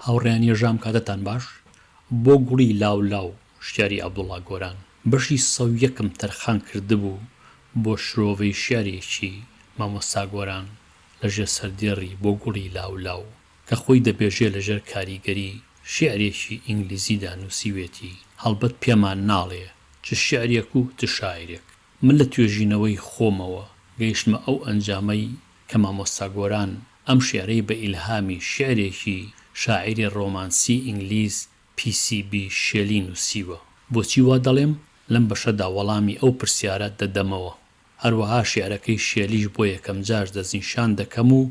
هاوڕێیان یەژام کاتتان باش بۆ گوڵی لاو لاو شیعری عەبدوڵا گۆران بەشی سەویەکم تەرخان کردبوو بۆ شرۆڤەی شیعرێکی مامۆستا گۆران لە ژێر سەردێڕی بۆ گوڵی لاو لاو کە خۆی دەبێژێ لە ژێر کاریگەری شیعرێکی ئینگلیزیدا نووسیوێتی هەڵبەت پێمان ناڵێ چ شیعرێک و چ شاعیرێک. من لە توێژینەوەی خۆمەوە گەیشتمە ئەو ئەنجامەی کە مامۆستا گۆران ئەم شیعرەی بە ئیلهامی شیعرێکی شاعیری ڕۆمانسی ئینگلیز پی سی بی شێلی نووسیوە. بۆچی وا دەڵێم؟ لەم بەشەدا وەڵامی ئەو پرسیارە دەدەمەوە. هەروەها شیعرەکەی شێلیش بۆ یەکەمجار دەستنیشان دەکەم و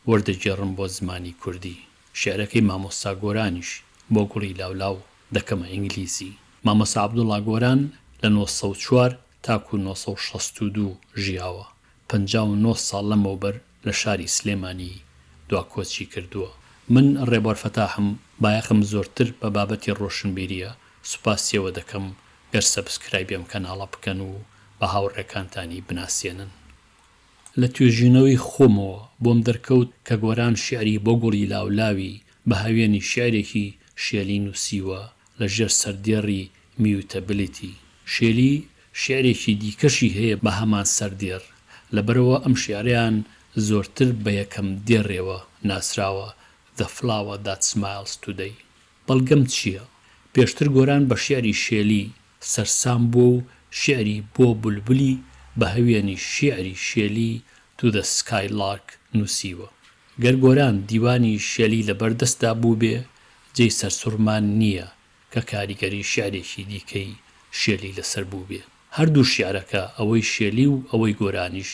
وەردەگێڕم بۆ زمانی کوردی. شیعرەکەی مامۆستا گۆرانیش بۆ گوڵی لاولاو دەکەمە ئینگلیزی. مامۆستا عەبدوڵا گۆران لە 904 تاکوو 962 ژیاوە، 59 ساڵ لەمەوبەر لە شاری سلێمانی دوا کۆچی کردووە. من ڕێبوار فەتاحم، بایەخم زۆرتر بە بابەتی ڕۆشنبیرییە، سوپاسیەوە دەکەم گەر subscribe ی ئەم کەناڵە بکەن و بە هاوڕێکانتانی بناسێنن. لە توێژینەوەی خۆمەوە بۆم دەرکەوت کە گۆران شیعری بۆ گوڵی لاولاوی بە هەوێنی شیعرێکی شێلی نووسیوە لە ژێر سەردێڕی Mutability. شێلی شیعرێکی دیکەشی هەیە بە هەمان سەردێڕ، لەبەرئەوە ئەم شیعرەیان زۆرتر بە یەکەم دێڕێوە ناسراوە The Flower That Smiles Today. بەڵگەم چییە؟ پێشتر گۆران بە شیعری شێلی سەرسام بووە و شیعری بۆ بولبولی بە هەوێنی شیعری شێلی To the Skylark نووسیوە. گەر گۆران دیوانی شێلی لەبەر دەستدا بووبێ، جێی سەرسوڕمان نییە کە کاریگەری شیعرێکی دیکەی شێلی لەسەر بووبێ. هەردوو شیعرەکە، ئەوەی شێلی و ئەوەی گۆرانیش،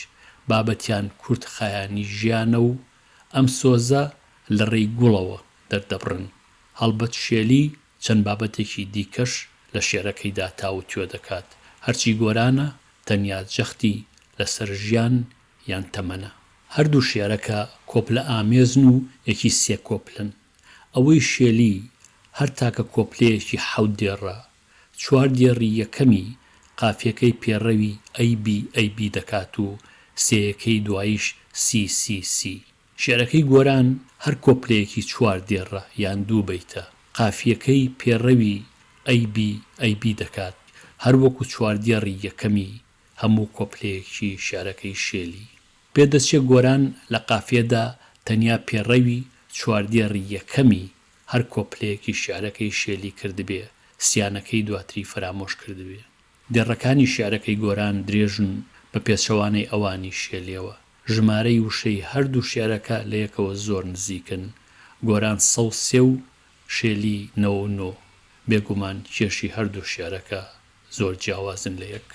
بابەتیان کورتخایەنی ژیانە و ئەم سۆزە لە ڕێی گوڵەوە دەردەبڕن. هەڵبەت شێلی چەند بابەتێکی دیکەش لە شیعرەکەیدا تاوتوێ دەکات، هەرچی گۆرانە تەنیا جەختی لەسەر ژیان یان تەمەنە. هەردوو شیعرەکە کۆپلە ئامێزن و یەکی سێ کۆپلەن. ئەوەی شێلی هەر تاکە کۆپلەیەکی حەوت دێڕە. چوار دێڕی یەکەمی قافیەکەی پێڕەوی ئەی بی ئەی بی دەکات و سێیەکەی دواییش سی سی سی. شیعرەکەی گۆران هەر کۆپلەیەکی چوار دێڕە یان دوو بەیتە، قافیەکەی پێڕەوی ئەی بی ئەی بی دەکات، هەر وەکو چوار دێڕی یەکەمی هەموو کۆپلەیەکی شیعرەکەی شێلی. پێدەچێ گۆران لە قافیەدا تەنیا پێڕەوی چوار دێڕی یەکەمی هەر کۆپلەیەکی شیعرەکەی شێلی کردبێ، سیانەکەی دواتری فەرامۆش کردبێ. دێڕەکانی شیعرەکەی گۆران درێژن بە پێچەوانەی ئەوانی شێلیەوە. ژمارەی وشەی هەردوو شیعرەکە لە یەکەوە زۆر نزیکن، گۆران 103 و شێلی 99، بێگومان کێشی هەردوو شیعرەکە زۆر جیاوازن لە یەک.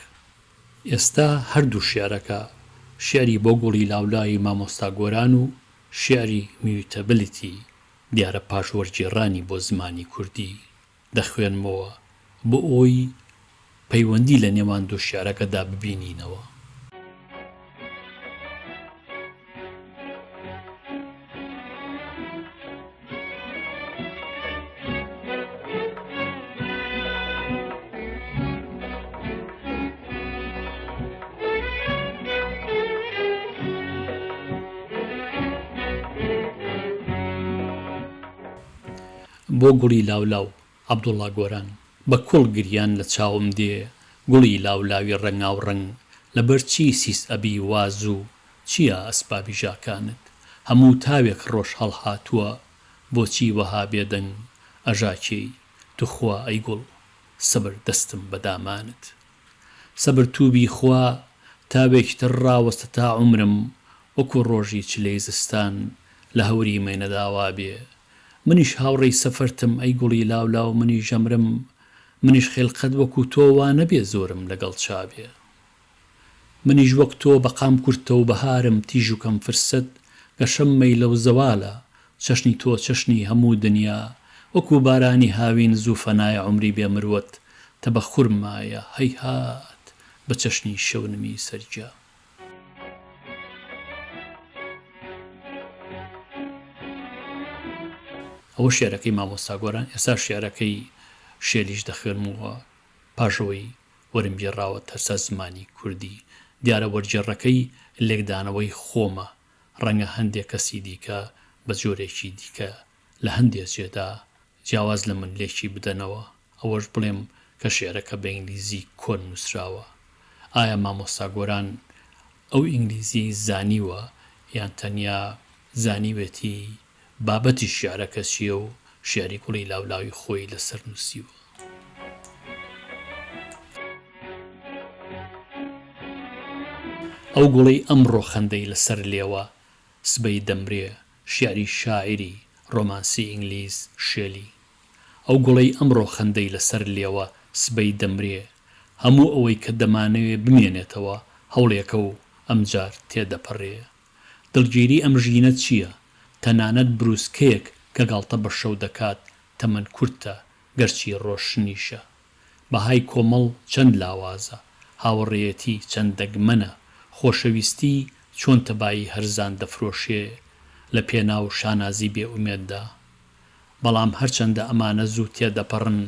ئێستا هەردوو شیعرەکە، شیعری بۆ گوڵی لاولاوی مامۆستا گۆران و شیعری Mutability دیارە پاش وەرگێڕانی بۆ زمانی کوردی، دەخوێنمەوە بۆ ئەوەی پەیوەندی لە نێوان دوو شیعرەکەدا ببینینەوە. بۆ گوڵی لاولاو، عەبدوڵڵا گۆران. بە کوڵ گریان لە چاوم دێ گوڵی لاولاوی ڕەنگاوڕەنگ لەبەر چی سیس ئەبی وا زوو چییە ئەسبابی ژاکانت هەموو تاوێک ڕۆژ هەڵهاتووە بۆچی وەها بێدەنگ ئەژاکێی توخوا ئەی گوڵ سەبر دەستم بە دامانت سەبر توبی خوا تاوێکی تر ڕاوەستە تا عومرم وەکو ڕۆژی چلەی زستان لە هەوری مەینەدا وابێ منیش هاوڕێی سەفەرتم ئەی گوڵی لاولاو منیش ئەمرم منیش خیلقەت وەکو تۆ وا نەبێ زۆرم لەگەڵ چابێ منیش وەک تۆ بەقام کورتە و بەهارم تیژ و کەم فرسەت گەشەم مەیلە و زەوالە چەشنی تۆ چەشنی هەموو دنیا وەکو بارانی هاوین زوو فەنایە عومری بێ مروەت تەبەخور مایە هەیهات بە چەشنی شەونمی سەرگیا. ئەوە شیعرەکەی مامۆستا گۆران ئێستا شیعرەکەی شێلیش دەخوێنمەوە پاش ئەوەی وەرمگێڕاوەتە سەر زمانی کوردی دیارە وەرگێڕەکەی لێکدانەوەی خۆمە ڕەنگە هەندێ کەسی دیکە بە جۆرێکی دیکە. لە هەندێ جێدا جیاواز لە من لێکی بدەنەوە، ئەوەش بڵێم کە شیعرەکە بە ئینگلیزی کۆن نووسراوە. ئایا مامۆستا گۆران ئەو ئینگلیزیەی زانیوە یان تەنیا زانیوێتی بابەتی شیعرەکە چییە و شیعری گوڵی لاولاوی خۆی لەسەر نووسیوە؟ ئەو گوڵەی ئەمڕۆ خەندەی لەسەر لێوە سبەی دەمرێ، شیعری شاعیری ڕۆمانسی ئینگلیز شێلی. ئەو گوڵەی ئەمڕۆ خەندەی لەسەر لێوە سبەی دەمرێ. هەموو ئەوەی کە دەمانەوێ بمێنێتەوە هەوڵێکە و ئەمجار تێدەپەڕێ. دڵگیری ئەم ژینە چییە؟ تەنانەت بروسکەیەک کە گاڵتە بە شەو دەکات تەمەن کورتە، گەرچی ڕۆشنیشە. بەهای کۆمەڵ چەند لاوازە، هاوڕێیەتی چەند دەگمەنە، خۆشەویستی چۆن تەبایی هەرزان دەفرۆشێ لە پێناو شانازی بێ ئومێددا. بەڵام هەرچەندە ئەمانە زوو تێدەپەڕن،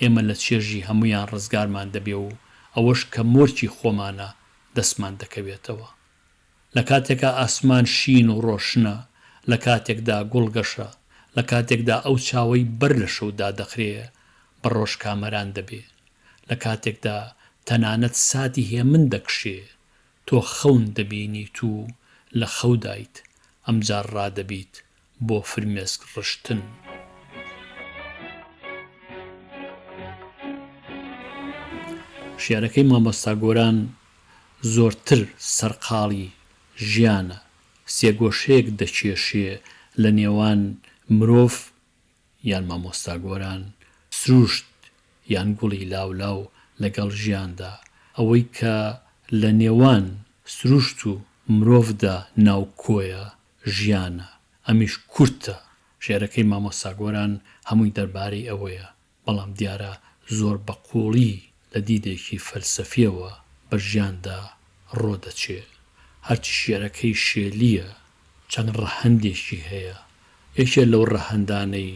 ئێمە لە چێژی هەموویان ڕزگارمان دەبێ و ئەوەش کە مۆرکی خۆمانە دەستمان دەکەوێتەوە. لە کاتێکا ئاسمان شین و ڕۆشنە، لە کاتێکدا گوڵ گەشە، لە کاتێکدا ئەو چاوەی بەر لە شەو دادەخرێ بە ڕۆژ کامەران دەبێ، لە کاتێکدا تەنانەت ساتی هێمن دەکشێ، تۆ خەون دەبینیت و لە خەودایت، ئەمجار ڕادەبیت بۆ فرمێسک ڕشتن. شیعرەکەی مامۆستا گۆران زۆرتر سەرقاڵی ژیانە، سێگۆشەیەک دەکێشێ لە نێوان مرۆڤ یان مامۆستا گۆران، سروشت یان گوڵی لاولاو لەگەڵ ژیاندا، ئەوەی کە لە نێوان سروشت و مرۆڤدا ناوکۆیە ژیانە، ئەمیش کورتە، شیعرەکەی مامۆستا گۆران هەمووی دەربارەی ئەوەیە، بەڵام دیارە زۆر بە قووڵی لە دیدێکی فەلسەفییەوە بە ژیاندا ڕۆ دەچێ. هەرچی شیعرەکەی شێلییە چەند ڕەهەندێکی هەیە، یەکێ لەو ڕەهەندانەی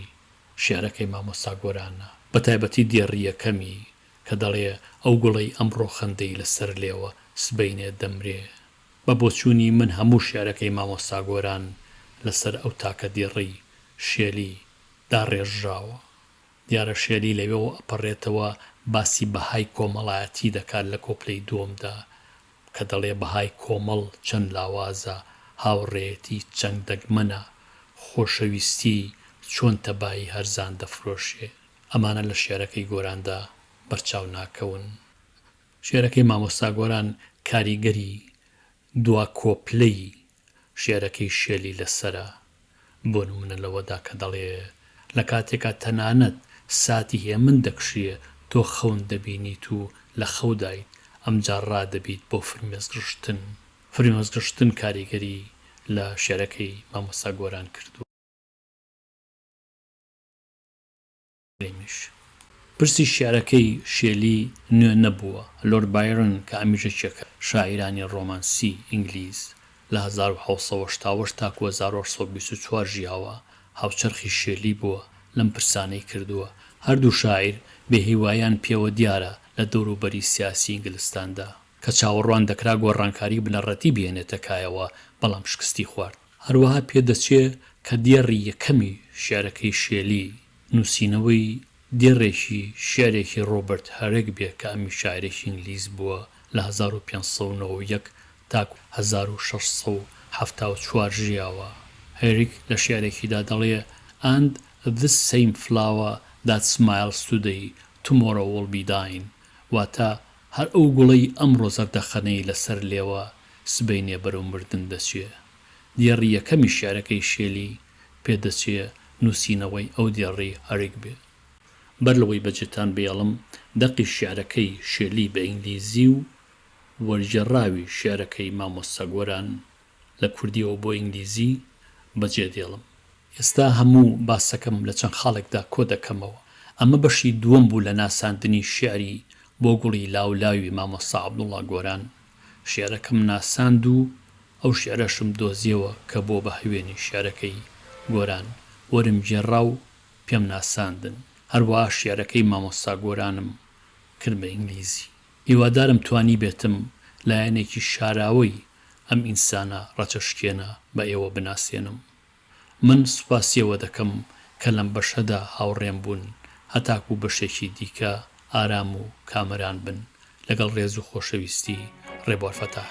شیعرەکەی مامۆستا گۆرانە، بە تایبەتی دێڕی یەکەمی کە دەڵێ ئەو گوڵەی ئەمڕۆ خەندەی لە سەر لێوە سبەینێ دەمرێ. بە بۆچوونی من هەموو شیعرەکەی مامۆستا گۆران لە سەر ئەو تاکە دێڕەی شێلی داڕێژراوە. دیارە شێلی لەوێوە ئەپەڕێتەوە باسی بەهای کۆمەڵایەتی دەکات لە کۆپلەی دووەمدا کە دەڵێ بەهای کۆمەڵ چەند لاوازە، هاوڕێیەتی چەند دەگمەنە، خۆشەویستی چۆن تەبایی هەرزان دەفرۆشێ. ئەمانە لە شیعرەکەی گۆراندا بەرچاو ناکەون. شیعرەکەی مامۆستا گۆران کاریگەری دوا کۆپلەی شیعرەکەی شێلی لەسەرە، بۆ نموونە لەوەدا کە دەڵێ، لە کاتێکا تەنانەت ساتی هێمن دەکشێ، تۆ خەون دەبینیت و لە خەودایت، ئەمجار ڕادەبیت بۆ فرمێسک ڕشتن. فرمێسک ڕشتن کاریگەری لە شیعرەکەی مامۆستا گۆران کردووە. کەریمیش. پرسی شیعرەکەی شێلی نوێ نەبووە، لۆرد بایرن کە ئەمیش یەکێکە شاعیرانی ڕۆمانسی ئینگلیز لە 1788 تاکو 1824 ژیاوە، هاوچەرخی شێلی بووە، لەم پرسانەی کردووە. هەردوو شاعیر بێهیواییان پێوە دیارە لە دەوروبەری سیاسی ئینگلستاندا، کە چاوەڕوان دەکرا گۆڕانکاری بنەڕەتی بهێنێتە کایەوە، بەڵام شکستی خوارد. هەروەها پێدەچێ کە دێڕی یەکەمی شیعرەکەی شێلی، نووسینەوەی دێڕێکی شیعرێکی ڕۆبەرت هەرێک بێ کە ئەمیش شاعیرێکی ئینگلیز بووە لە 1591 تاکو 1674 ژیاوە. هێریک لە شیعرێکیدا دەڵێ And this same flower that smiles today tomorrow will be dying واتە هەر ئەو گوڵەی ئەمڕۆ زەردەخەنەی لەسەر لێوە سبەینێ بەرەو مردن دەچێ. دێڕی یەکەمی شیعرەکەی شێلی پێدەچێ نووسینەوەی ئەو دێڕەی هەریک بێ. بەر لەوەی بەجێتان بێڵم، دەقی شیعرەکەی شێلی بە ئینگلیزی و وەرگێڕاوی شیعرەکەی مامۆستا گۆران لە کوردییەوە بۆ ئینگلیزی بەجێ دێڵم. ئێستا هەموو باسەکەم لە چەند خاڵێکدا کۆ دەکەمەوە. ئەمە بەشی دووەم بوو لە ناساندنی شیعری بۆ گوڵی لاولاوی مامۆستا عەبدوڵڵا گۆران. شیعرەکەم ناساند و ئەو شیعرەشم دۆزیەوە کە بووە بە هەوێنی شیعرەکەی گۆران، وەرم گێڕا و پێم ناساندن. هەروەها شیعرەکەی مامۆستا گۆرانم کرد بە ئینگلیزی. هیوادارم توانیبێتم لایەنێکی شاراوەی ئەم ئینسانە ڕەچەشکێنە بە ئێوە بناسێنم. من سوپاسی ئێوە دەکەم کە لەم بەشەدا هاوڕێم بوون هەتاکوو بەشێکی دیکە ئارام و کامەران بن لەگەڵ ڕێز و خۆشەویستی ڕێبوار فەتاح.